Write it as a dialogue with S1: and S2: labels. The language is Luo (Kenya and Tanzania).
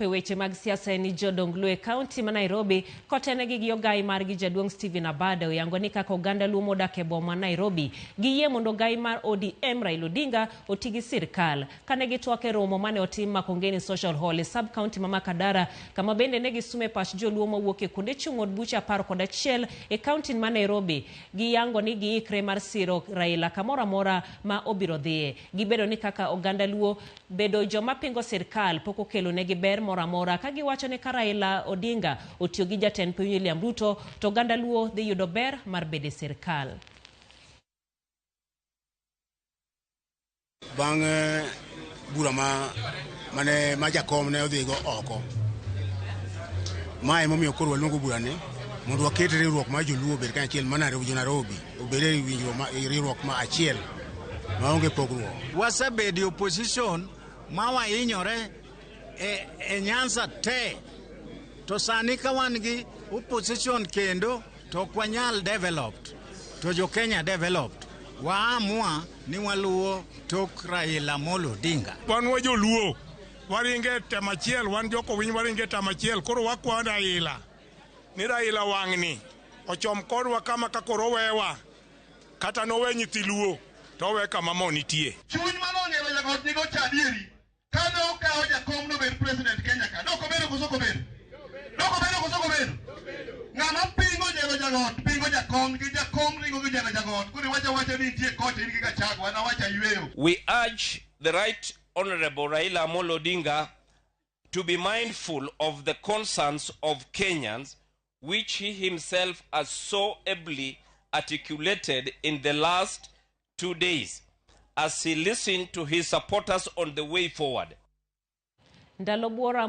S1: Wachopo e weche mag siasa en ni jodong Luo e kaunti ma Nairobi kotenegi gi ogai margi jaduong' Stephen Abade oyango ni kaka oganda Luo modak e boma Nairobi giyie mondo ogai mar ODM Raila Odinga oti gi sirkal. Kane gitwak e romo mane otim Makongeni Social Hall e sub county ma Makadara kama bende ne gisume pach joluo mawuok e kuonde chung' od buche 11 e kaunti ma Nairobi giyango ni giikre mar siro Raila kamoro amora ma obiro dhiye. Gibedo ni kaka oganda Luo bedo joma pingo sirkal pok okelo negi ber moro amora ka giwacho ni ka Raila Odinga otiyo gi jatend piny William Ruto to oganda Luo dhi yudo ber mar bedo e sirkal.
S2: Bang' bura ma mane ma jakom ne odhigo oko, ma emomiyo koro waluongo burani mondo waket riwruok mar joluo obed kanyachiel ma Nairobi jo Nairobi obed e winjruok ma riwruok ma achiel maonge pogruok.
S3: Wasebedo e opposition ma wahinyore e Nyanza te to sani ka wan gi opposition kendo to ok wanyal developed to jo Kenya developed waamua ni waluwo tok Raila Amolo Odinga.
S4: Wan wa joluo waringe tem achiel, wan jokowiny waringe tam achiel. Koro wakwayo Raila ni Raila wang'ni ochom kodwa kama ka koro owewa kata nowe nyithi luo to owe kama mo nitie.
S5: Chuny mane onyiero jagot nigo cha adieri. Kane okawo jakom nobed president Kenya ka. Dok obedo koso ok obedo? Dok obedo koso ok obedo? Ng'ama pingo nyiero jagot, pingo jakom, gi jakom ringo gi nyiero jagot. Koro iwacho awacha ni nitie kocha in gi Gachagua, an awacho ayweyo.
S6: We urge the Right Honorable Raila Amolo Odinga to be mindful of the concerns of Kenyans, which he himself has so ably articulated in the last 2 days as he listened to his supporters on the way forward.
S1: Ndalo buora.